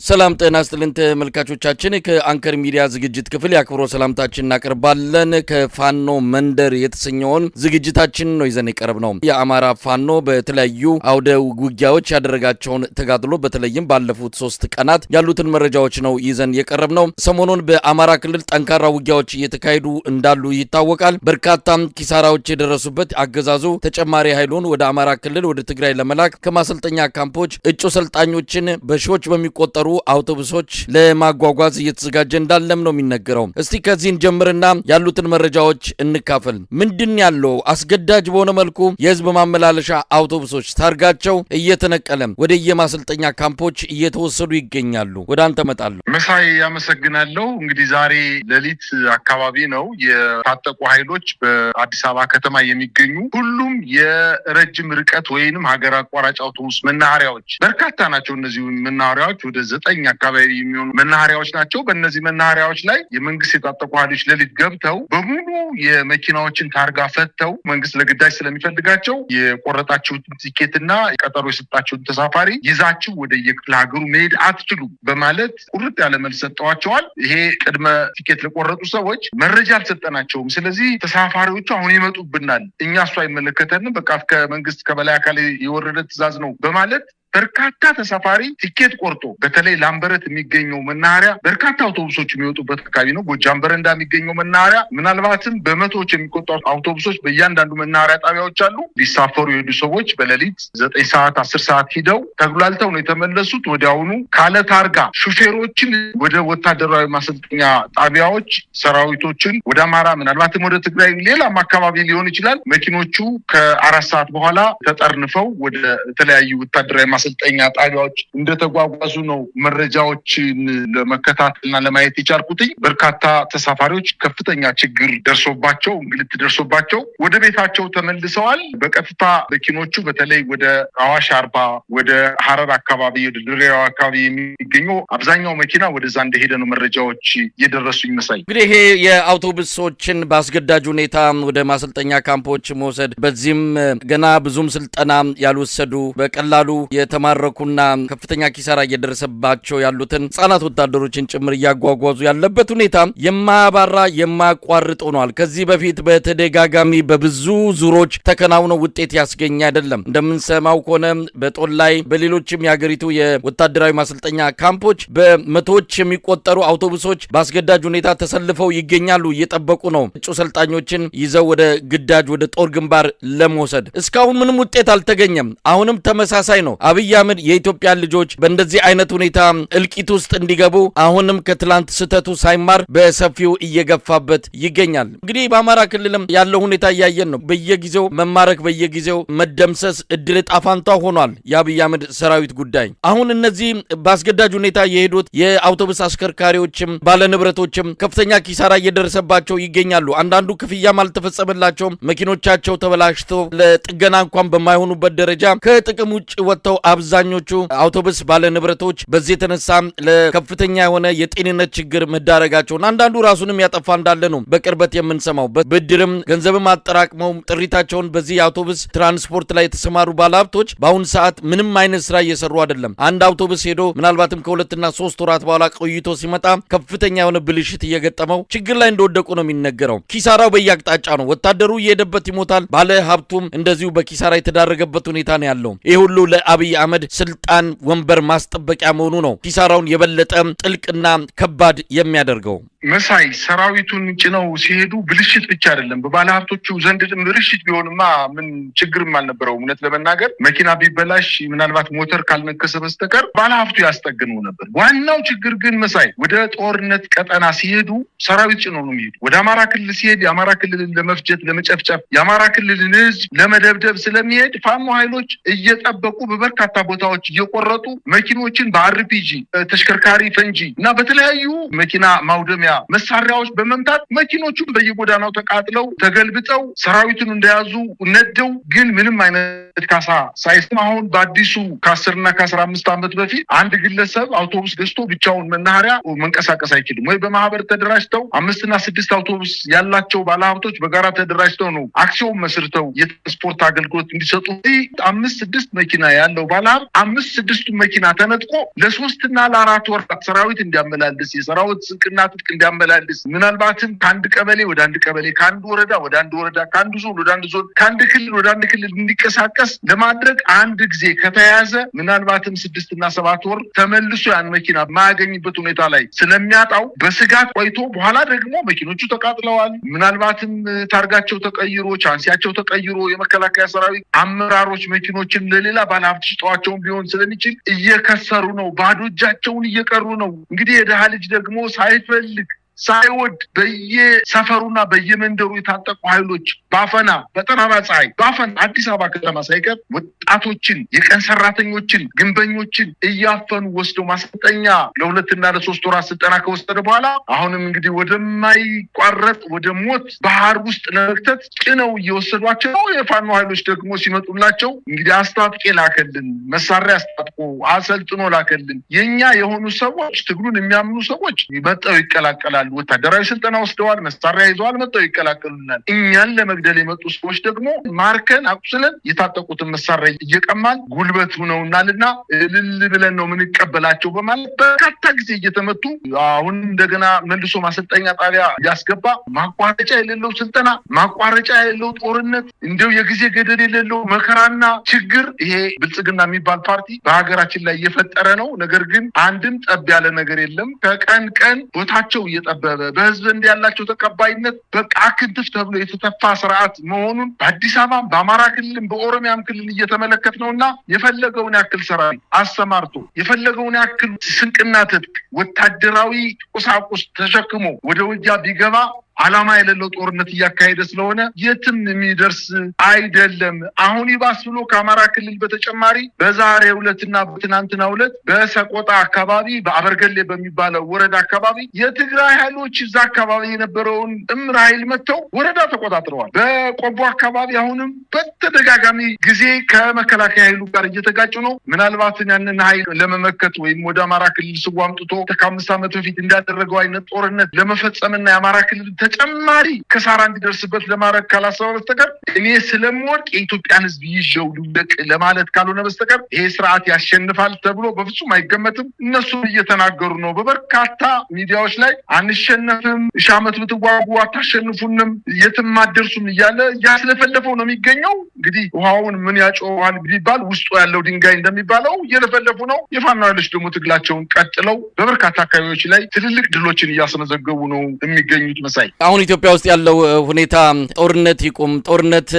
ሰላም ጤና ይስጥልን ተመልካቾቻችን፣ ከአንከር ሚዲያ ዝግጅት ክፍል የአክብሮት ሰላምታችን እናቀርባለን። ከፋኖ መንደር የተሰኘውን ዝግጅታችን ነው ይዘን የቀረብነው። የአማራ ፋኖ በተለያዩ አውደ ውጊያዎች ያደረጋቸውን ተጋድሎ በተለይም ባለፉት 3 ቀናት ያሉትን መረጃዎች ነው ይዘን የቀረብነው። ሰሞኑን በአማራ ክልል ጠንካራ ውጊያዎች እየተካሄዱ እንዳሉ ይታወቃል። በርካታ ኪሳራዎች የደረሱበት አገዛዙ ተጨማሪ ኃይሉን ወደ አማራ ክልል ወደ ትግራይ ለመላክ ከማሰልጠኛ ካምፖች እጩ ሰልጣኞችን በሺዎች በሚቆጠሩ አውቶቡሶች ለማጓጓዝ እየተዘጋጀ እንዳለም ነው የሚነገረው። እስቲ ከዚህ እንጀምርና ያሉትን መረጃዎች እንካፈል። ምንድን ያለው አስገዳጅ በሆነ መልኩ የህዝብ ማመላለሻ አውቶቡሶች ታርጋቸው እየተነቀለ ወደ የማሰልጠኛ ካምፖች እየተወሰዱ ይገኛሉ። ወደ አንተ እመጣለሁ። መሳይ ያመሰግናለሁ። እንግዲህ ዛሬ ሌሊት አካባቢ ነው የታጠቁ ኃይሎች በአዲስ አበባ ከተማ የሚገኙ ሁሉም የረጅም ርቀት ወይንም ሀገር አቋራጭ አውቶቡስ መናኸሪያዎች በርካታ ናቸው። እነዚህ መናኸሪያዎች ወደ 9 አካባቢ የሚሆኑ መናኸሪያዎች ናቸው። በእነዚህ መናኸሪያዎች ላይ የመንግስት የታጠቁ ኃይሎች ሌሊት ገብተው በሙሉ የመኪናዎችን ታርጋ ፈተው መንግስት ለግዳጅ ስለሚፈልጋቸው የቆረጣችሁትን ቲኬትና ቀጠሮ የሰጣችሁትን ተሳፋሪ ይዛችሁ ወደ የክፍለ ሀገሩ መሄድ አትችሉም በማለት ቁርጥ ያለ መልስ ሰጥተዋቸዋል። ይሄ ቅድመ ቲኬት ለቆረጡ ሰዎች መረጃ አልሰጠናቸውም። ስለዚህ ተሳፋሪዎቹ አሁን ይመጡብናል፣ እኛ እሱ አይመለከተንም፣ በቃ ከመንግስት ከበላይ አካል የወረደ ትዕዛዝ ነው በማለት በርካታ ተሳፋሪ ቲኬት ቆርጦ በተለይ ላምበረት የሚገኘው መናኸሪያ በርካታ አውቶቡሶች የሚወጡበት አካባቢ ነው። ጎጃም በረንዳ የሚገኘው መናኸሪያ ምናልባትም በመቶዎች የሚቆጠሩ አውቶቡሶች በእያንዳንዱ መናኸሪያ ጣቢያዎች አሉ። ሊሳፈሩ የሄዱ ሰዎች በሌሊት 9 ሰዓት 10 ሰዓት ሂደው ተጉላልተው ነው የተመለሱት። ወዲያውኑ ካለ ታርጋ ሹፌሮችን ወደ ወታደራዊ ማሰልጠኛ ጣቢያዎች ሰራዊቶችን ወደ አማራ ምናልባትም ወደ ትግራይ ሌላም አካባቢ ሊሆን ይችላል መኪኖቹ ከ4 ሰዓት በኋላ ተጠርንፈው ወደ ተለያዩ ወታደራዊ ማሰልጠኛ ጣቢያዎች እንደተጓጓዙ ነው መረጃዎችን ለመከታተልና ለማየት የቻልኩት። በርካታ ተሳፋሪዎች ከፍተኛ ችግር ደርሶባቸው እንግልት ደርሶባቸው ወደ ቤታቸው ተመልሰዋል። በቀጥታ መኪኖቹ በተለይ ወደ አዋሽ 40 ወደ ሐረር አካባቢ ወደ ድሬዳዋ አካባቢ የሚገኙ አብዛኛው መኪና ወደዛ እንደሄደ ነው መረጃዎች የደረሱኝ። መሳይ እንግዲህ ይሄ የአውቶቡሶችን በአስገዳጅ ሁኔታ ወደ ማሰልጠኛ ካምፖች መውሰድ በዚህም ገና ብዙም ስልጠና ያልወሰዱ በቀላሉ የተማረኩና ከፍተኛ ኪሳራ እየደረሰባቸው ያሉትን ህጻናት ወታደሮችን ጭምር እያጓጓዙ ያለበት ሁኔታ የማያባራ የማያቋርጥ ሆኗል። ከዚህ በፊት በተደጋጋሚ በብዙ ዙሮች ተከናውነው ውጤት ያስገኘ አይደለም። እንደምንሰማው ከሆነ በጦር ላይ በሌሎችም የሀገሪቱ የወታደራዊ ማሰልጠኛ ካምፖች በመቶዎች የሚቆጠሩ አውቶቡሶች በአስገዳጅ ሁኔታ ተሰልፈው ይገኛሉ። እየጠበቁ ነው እጩ ሰልጣኞችን ይዘው ወደ ግዳጅ ወደ ጦር ግንባር ለመውሰድ። እስካሁን ምንም ውጤት አልተገኘም። አሁንም ተመሳሳይ ነው። አብይ አህመድ የኢትዮጵያ ልጆች በእንደዚህ አይነት ሁኔታ እልቂት ውስጥ እንዲገቡ አሁንም ከትላንት ስህተቱ ሳይማር በሰፊው እየገፋበት ይገኛል። እንግዲህ በአማራ ክልልም ያለው ሁኔታ እያየን ነው። በየጊዜው መማረክ፣ በየጊዜው መደምሰስ እድል ጣፋንታ ሆኗል የአብይ አህመድ ሰራዊት ጉዳይ። አሁን እነዚህ በአስገዳጅ ሁኔታ የሄዱት የአውቶቡስ አሽከርካሪዎችም ባለንብረቶችም ከፍተኛ ኪሳራ እየደረሰባቸው ይገኛሉ። አንዳንዱ ክፍያም አልተፈጸመላቸውም። መኪኖቻቸው ተበላሽተው ለጥገና እንኳን በማይሆኑበት ደረጃ ከጥቅም ውጭ ወጥተው አብዛኞቹ አውቶቡስ ባለንብረቶች በዚህ የተነሳ ለከፍተኛ የሆነ የጤንነት ችግር መዳረጋቸውን አንዳንዱ ራሱንም ያጠፋ እንዳለ ነው በቅርበት የምንሰማው። ብድርም ገንዘብም አጠራቅመው ጥሪታቸውን በዚህ የአውቶቡስ ትራንስፖርት ላይ የተሰማሩ ባለሀብቶች በአሁን ሰዓት ምንም አይነት ስራ እየሰሩ አይደለም። አንድ አውቶቡስ ሄዶ ምናልባትም ከ2 እና 3 ወራት በኋላ ቆይቶ ሲመጣ ከፍተኛ የሆነ ብልሽት እየገጠመው ችግር ላይ እንደወደቁ ነው የሚነገረው። ኪሳራው በየአቅጣጫ ነው። ወታደሩ እየሄደበት ይሞታል፣ ባለ ሀብቱም እንደዚሁ በኪሳራ የተዳረገበት ሁኔታ ነው ያለው። ይህ ሁሉ ለአብይ አህመድ ስልጣን ወንበር ማስጠበቂያ መሆኑ ነው ኪሳራውን የበለጠ ጥልቅና ከባድ የሚያደርገው። መሳይ ሰራዊቱን ጭነው ሲሄዱ ብልሽት ብቻ አይደለም፣ በባለሀብቶቹ ዘንድ ብልሽት ቢሆንማ ምን ችግርም አልነበረውም። እውነት ለመናገር መኪና ቢበላሽ ምናልባት ሞተር ካልነከሰ በስተቀር ባለሀብቱ ያስጠግነው ነበር። ዋናው ችግር ግን መሳይ ወደ ጦርነት ቀጠና ሲሄዱ ሰራዊት ጭነው ነው የሚሄዱ። ወደ አማራ ክልል ሲሄድ የአማራ ክልልን ለመፍጀት ለመጨፍጨፍ፣ የአማራ ክልልን ሕዝብ ለመደብደብ ስለሚሄድ ፋኖ ኃይሎች እየጠበቁ በበርካታ ቦታዎች እየቆረጡ መኪኖችን በአርፒጂ ተሽከርካሪ ፈንጂ እና በተለያዩ መኪና ማውደሚያ መከላከያ መሳሪያዎች በመምታት መኪኖቹን በየጎዳናው ተቃጥለው ተገልብጠው ሰራዊቱን እንደያዙ ነደው ግን ምንም አይነት ካሳ ሳይሰማ አሁን በአዲሱ ከ10 እና ከ15 ዓመት በፊት አንድ ግለሰብ አውቶቡስ ገዝቶ ብቻውን መናኸሪያ መንቀሳቀስ አይችልም ወይ በማህበር ተደራጅተው 5 እና 6 አውቶቡስ ያላቸው ባለሀብቶች በጋራ ተደራጅተው ነው አክሲዮን መስርተው የትራንስፖርት አገልግሎት እንዲሰጡ። 5 6 መኪና ያለው ባለሀብት 5 6 መኪና ተነጥቆ ለ3 እና ለ4 ወራት ሰራዊት እንዲያመላልስ የሰራዊት ስንቅና ትጥቅ እንዲያመላልስ ምናልባትም ከአንድ ቀበሌ ወደ አንድ ቀበሌ ከአንድ ወረዳ ወደ አንድ ወረዳ ከአንድ ዞን ወደ አንድ ዞን ከአንድ ክልል ወደ አንድ ክልል እንዲንቀሳቀስ ለማድረግ አንድ ጊዜ ከተያዘ ምናልባትም 6 እና 7 ወር ተመልሶ ያን መኪና ማያገኝበት ሁኔታ ላይ ስለሚያጣው በስጋት ቆይቶ በኋላ ደግሞ መኪኖቹ ተቃጥለዋል። ምናልባትም ታርጋቸው ተቀይሮ ቻንሲያቸው ተቀይሮ የመከላከያ ሰራዊት አመራሮች መኪኖችን ለሌላ ባለሀብት ሽጠዋቸው ቢሆን ስለሚችል እየከሰሩ ነው፣ ባዶ እጃቸውን እየቀሩ ነው። እንግዲህ የደሃ ልጅ ደግሞ ሳይፈልግ ሳይወድ በየሰፈሩና በየመንደሩ የታጠቁ ኃይሎች ባፈና በጠራራ ፀሐይ ባፈና አዲስ አበባ ከተማ ሳይቀር ወጣቶችን የቀን ሰራተኞችን ግንበኞችን እያፈኑ ወስደው ማሰልጠኛ ለ2 እና ለ3 ወራት ስልጠና ከወሰደ በኋላ አሁንም እንግዲህ ወደማይቋረጥ ወደ ሞት ባህር ውስጥ ለመክተት ጭነው እየወሰዷቸው ነው። የፋኖ ኃይሎች ደግሞ ሲመጡላቸው እንግዲህ አስታጥቄ ላከልን፣ መሳሪያ አስታጥቆ አሰልጥኖ ላከልን። የኛ የሆኑ ሰዎች ትግሉን የሚያምኑ ሰዎች መጠው ይቀላቀላሉ። ወታደራዊ ስልጠና ወስደዋል፣ መሳሪያ ይዘዋል፣ መጠው ይቀላቀሉናል። እኛን ለመግደል የመጡ ሰዎች ደግሞ ማርከን አቁስለን የታጠቁትን መሳሪያ እየቀማን ጉልበት ሆነውናልና እልል ብለን ነው ምንቀበላቸው በማለት በርካታ ጊዜ እየተመቱ አሁን እንደገና መልሶ ማሰልጠኛ ጣቢያ ያስገባ ማቋረጫ የሌለው ስልጠና፣ ማቋረጫ የሌለው ጦርነት፣ እንደው የጊዜ ገደብ የሌለው መከራና ችግር ይሄ ብልጽግና የሚባል ፓርቲ በሀገራችን ላይ እየፈጠረ ነው። ነገር ግን አንድም ጠብ ያለ ነገር የለም። ከቀን ቀን ቦታቸው እየጠበበ በህዝብ ዘንድ ያላቸው ተቀባይነት በቃ ክንትፍ ተብሎ የተተፋ ስርዓት መሆኑን በአዲስ አበባ በአማራ ክልልም በኦሮሚያም ክልል እየተመለከት ነውና የፈለገውን ያክል ሰራዊት አሰማርቶ የፈለገውን ያክል ስንቅና ትጥቅ ወታደራዊ ቁሳቁስ ተሸክሞ ወደ ውጊያ ቢገባ ዓላማ የሌለው ጦርነት እያካሄደ ስለሆነ የትም የሚደርስ አይደለም። አሁን ይባስ ብሎ ከአማራ ክልል በተጨማሪ በዛሬው ዕለትና በትናንትናው ዕለት በሰቆጣ አካባቢ በአበርገሌ በሚባለው ወረዳ አካባቢ የትግራይ ኃይሎች እዛ አካባቢ የነበረውን ጥምር ኃይል መጥተው ወረዳ ተቆጣጥረዋል። በቆቦ አካባቢ አሁንም በተደጋጋሚ ጊዜ ከመከላከያ ኃይሉ ጋር እየተጋጩ ነው። ምናልባት ያንን ኃይል ለመመከት ወይም ወደ አማራ ክልል ስዋ አምጥቶ ከ5 ዓመት በፊት እንዳደረገው አይነት ጦርነት ለመፈጸምና የአማራ ክልል ተጨማሪ ከሳራ እንዲደርስበት ለማድረግ ካላሰበ በስተቀር እኔ ስለምወድቅ የኢትዮጵያን ሕዝብ ይዤው ልውደቅ ለማለት ካልሆነ በስተቀር ይሄ ስርዓት ያሸንፋል ተብሎ በፍጹም አይገመትም። እነሱም እየተናገሩ ነው በበርካታ ሚዲያዎች ላይ አንሸነፍም፣ ሺህ ዓመት ብትዋጉ አታሸንፉንም፣ የትም አትደርሱም እያለ እያስለፈለፈው ነው የሚገኘው። እንግዲህ ውሃውን ምን ያጮሃል ቢባል ውስጡ ያለው ድንጋይ እንደሚባለው እየለፈለፉ ነው። የፋኖ ኃይሎች ደግሞ ትግላቸውን ቀጥለው በበርካታ አካባቢዎች ላይ ትልልቅ ድሎችን እያስመዘገቡ ነው የሚገኙት። መሳይ፣ አሁን ኢትዮጵያ ውስጥ ያለው ሁኔታ ጦርነት ይቁም፣ ጦርነት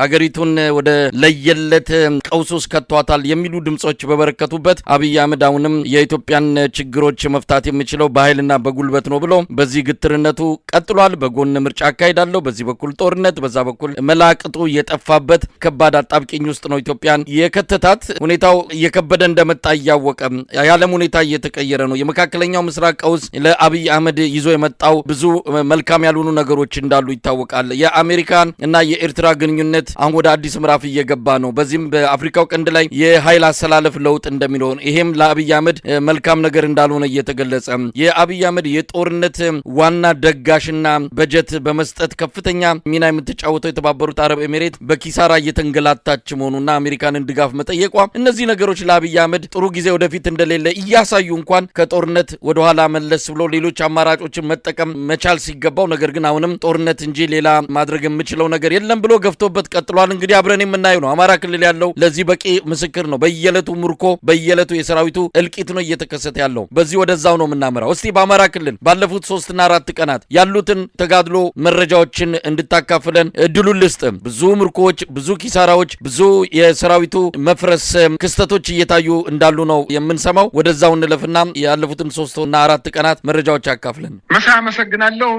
ሀገሪቱን ወደ ለየለት ቀውስ ውስጥ ከቷታል የሚሉ ድምጾች በበረከቱበት አብይ አህመድ አሁንም የኢትዮጵያን ችግሮች መፍታት የሚችለው በኃይልና በጉልበት ነው ብሎ በዚህ ግትርነቱ ቀጥሏል። በጎን ምርጫ አካሄዳለሁ፣ በዚህ በኩል ጦርነት፣ በዛ በኩል መላቅጡ የጠፋበት ከባድ አጣብቂኝ ውስጥ ነው ኢትዮጵያን የከተታት። ሁኔታው እየከበደ እንደመጣ እያወቀ የዓለም ሁኔታ እየተቀየረ ነው። የመካከለኛው ምስራቅ ቀውስ ለአብይ አህመድ ይዞ የመጣው ብዙ መልካም ያልሆኑ ነገሮች እንዳሉ ይታወቃል። የአሜሪካን እና የኤርትራ ግንኙነት አሁን ወደ አዲስ ምዕራፍ እየገባ ነው። በዚህም በአፍሪካው ቀንድ ላይ የኃይል አሰላለፍ ለውጥ እንደሚኖር ይሄም ለአብይ አህመድ መልካም ነገር እንዳልሆነ እየተገለጸ፣ የአብይ አህመድ የጦርነት ዋና ደጋሽና በጀት በመስጠት ከፍተኛ ሚና የምትጫወተው የተባበሩት አረብ ኤሚሬት በኪሳራ እየተንገላታች መሆኑና አሜሪካንን ድጋፍ መጠየቋ እነዚህ ነገሮች ለአብይ አህመድ ጥሩ ጊዜ ወደፊት እንደሌለ እያሳዩ እንኳን ከጦርነት ወደኋላ መለስ ብሎ ሌሎች አማራጮችን መጠቀም መቻል ሲገባው ነገር ግን አሁንም ጦርነት እንጂ ሌላ ማድረግ የምችለው ነገር የለም ብሎ ገፍቶበት ቀጥሏል። እንግዲህ አብረን የምናየው ነው። አማራ ክልል ያለው ለዚህ በቂ ምስክር ነው። በየዕለቱ ምርኮ፣ በየዕለቱ የሰራዊቱ እልቂት ነው እየተከሰተ ያለው። በዚህ ወደዛው ነው የምናመራው። እስቲ በአማራ ክልል ባለፉት 3 እና 4 ቀናት ያሉትን ተጋድሎ መረጃዎችን እንድታካፍለን እድሉን ልስጥ። ብዙ ምርኮዎች፣ ብዙ ኪሳራዎች፣ ብዙ የሰራዊቱ መፍረስ ክስተቶች እየታዩ እንዳሉ ነው የምንሰማው። ወደዛው እንለፍና ያለፉትን 3 እና 4 ቀናት መረጃዎች አካፍለን። መሳይ፣ አመሰግናለሁ።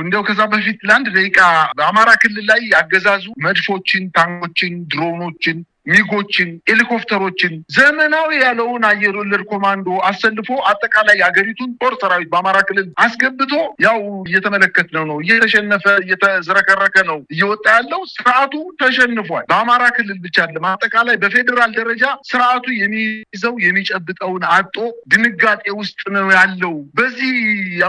እንደው ከዛ በፊት ለአንድ ደቂቃ በአማራ ክልል ላይ አገዛዙ መድፎችን፣ ታንኮችን፣ ድሮኖችን ሚጎችን፣ ሄሊኮፕተሮችን፣ ዘመናዊ ያለውን አየር ወለድ ኮማንዶ አሰልፎ አጠቃላይ የሀገሪቱን ጦር ሰራዊት በአማራ ክልል አስገብቶ ያው እየተመለከትነው ነው። እየተሸነፈ እየተዝረከረከ ነው እየወጣ ያለው። ስርዓቱ ተሸንፏል። በአማራ ክልል ብቻ አይደለም፣ አጠቃላይ በፌዴራል ደረጃ ስርዓቱ የሚይዘው የሚጨብጠውን አጦ ድንጋጤ ውስጥ ነው ያለው። በዚህ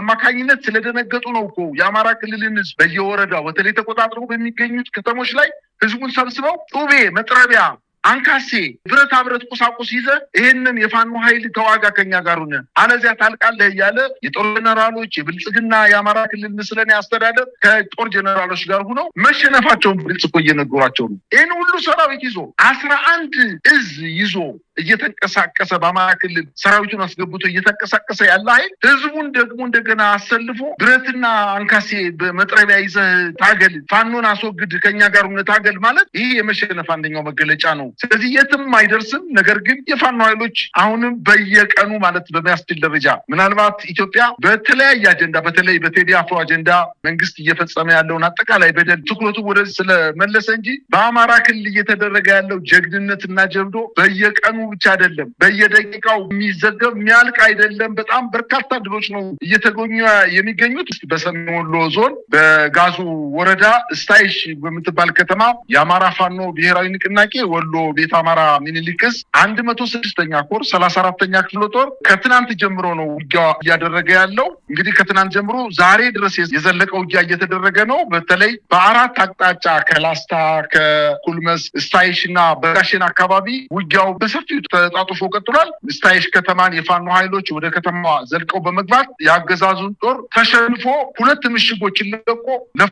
አማካኝነት ስለደነገጡ ነው እኮ የአማራ ክልልን ህዝብ በየወረዳው በተለይ ተቆጣጥረው በሚገኙት ከተሞች ላይ ህዝቡን ሰብስበው ጡቤ፣ መጥረቢያ፣ አንካሴ፣ ብረታ ብረት ቁሳቁስ ይዘ ይህንን የፋኖ ኃይል ተዋጋ ከኛ ጋር ሁነ አለዚያ ታልቃለህ እያለ የጦር ጀነራሎች የብልጽግና የአማራ ክልል ምስለኔ አስተዳደር ከጦር ጀነራሎች ጋር ሁነው መሸነፋቸውን ግልጽ እኮ እየነገሯቸው ነው። ይህን ሁሉ ሰራዊት ይዞ 11 እዝ ይዞ እየተንቀሳቀሰ በአማራ ክልል ሰራዊቱን አስገብቶ እየተንቀሳቀሰ ያለ ኃይል ህዝቡን ደግሞ እንደገና አሰልፎ ብረትና አንካሴ በመጥረቢያ ይዘህ ታገል፣ ፋኖን አስወግድ፣ ከኛ ጋር ሁነህ ታገል ማለት ይህ የመሸነፍ አንደኛው መገለጫ ነው። ስለዚህ የትም አይደርስም። ነገር ግን የፋኖ ኃይሎች አሁንም በየቀኑ ማለት በሚያስችል ደረጃ ምናልባት ኢትዮጵያ በተለያየ አጀንዳ በተለይ በቴዲ አፍሮ አጀንዳ መንግስት እየፈጸመ ያለውን አጠቃላይ በደል ትኩረቱ ወደዚህ ስለመለሰ እንጂ በአማራ ክልል እየተደረገ ያለው ጀግንነትና ጀብዶ በየቀኑ ብቻ አይደለም፣ በየደቂቃው የሚዘገብ የሚያልቅ አይደለም። በጣም በርካታ ድሎች ነው እየተገኙ የሚገኙት። በሰሜን ወሎ ዞን በጋዙ ወረዳ ስታይሽ በምትባል ከተማ የአማራ ፋኖ ብሔራዊ ንቅናቄ ወሎ ቤት አማራ ሚኒሊክ እዝ 106ኛ ኮር 34ኛ ክፍለ ጦር ከትናንት ጀምሮ ነው ውጊያ እያደረገ ያለው። እንግዲህ ከትናንት ጀምሮ ዛሬ ድረስ የዘለቀ ውጊያ እየተደረገ ነው። በተለይ በአራት አቅጣጫ ከላስታ፣ ከኩልመስ፣ ስታይሽ እና በጋሽን አካባቢ ውጊያው በሰፊው ተጣጥፎ ቀጥሏል። ስታይሽ ከተማን የፋኖ ኃይሎች ወደ ከተማዋ ዘልቀው በመግባት የአገዛዙን ጦር ተሸንፎ ሁለት ምሽጎችን ለቆ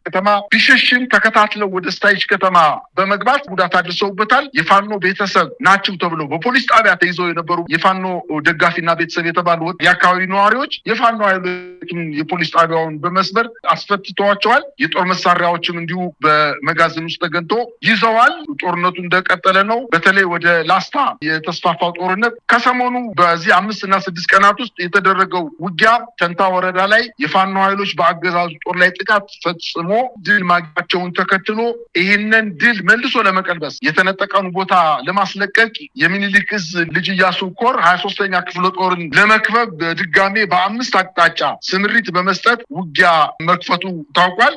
ከተማ ቢሸሽም ተከታትለው ወደ ስታይሽ ከተማ በመግባት ጉዳት አድርሰውበታል። የፋኖ ቤተሰብ ናቸው ተብሎ በፖሊስ ጣቢያ ተይዘው የነበሩ የፋኖ ደጋፊና ቤተሰብ የተባሉ የአካባቢ ነዋሪዎች የፋኖ ኃይሎችን የፖሊስ ጣቢያውን በመስበር አስፈትተዋቸዋል። የጦር መሳሪያዎችም እንዲሁ በመጋዘን ውስጥ ተገኝቶ ይዘዋል። ጦርነቱ እንደቀጠለ ነው። በተለይ ወደ ላስታ የተስፋፋው ጦርነት ከሰሞኑ በዚህ 5 እና 6 ቀናት ውስጥ የተደረገው ውጊያ ተንታ ወረዳ ላይ የፋኖ ኃይሎች በአገዛዙ ጦር ላይ ጥቃት ፈጽሞ ድል ማግኘታቸውን ተከትሎ ይህንን ድል መልሶ ለመቀልበስ የተነጠቀውን ቦታ ለማስለቀቅ የሚኒሊክ እዝ ልጅ ኢያሱ ኮር 23ኛ ክፍለ ጦርን ለመክበብ በድጋሜ በ5 አቅጣጫ ስምሪት በመስጠት ውጊያ መክፈቱ ታውቋል።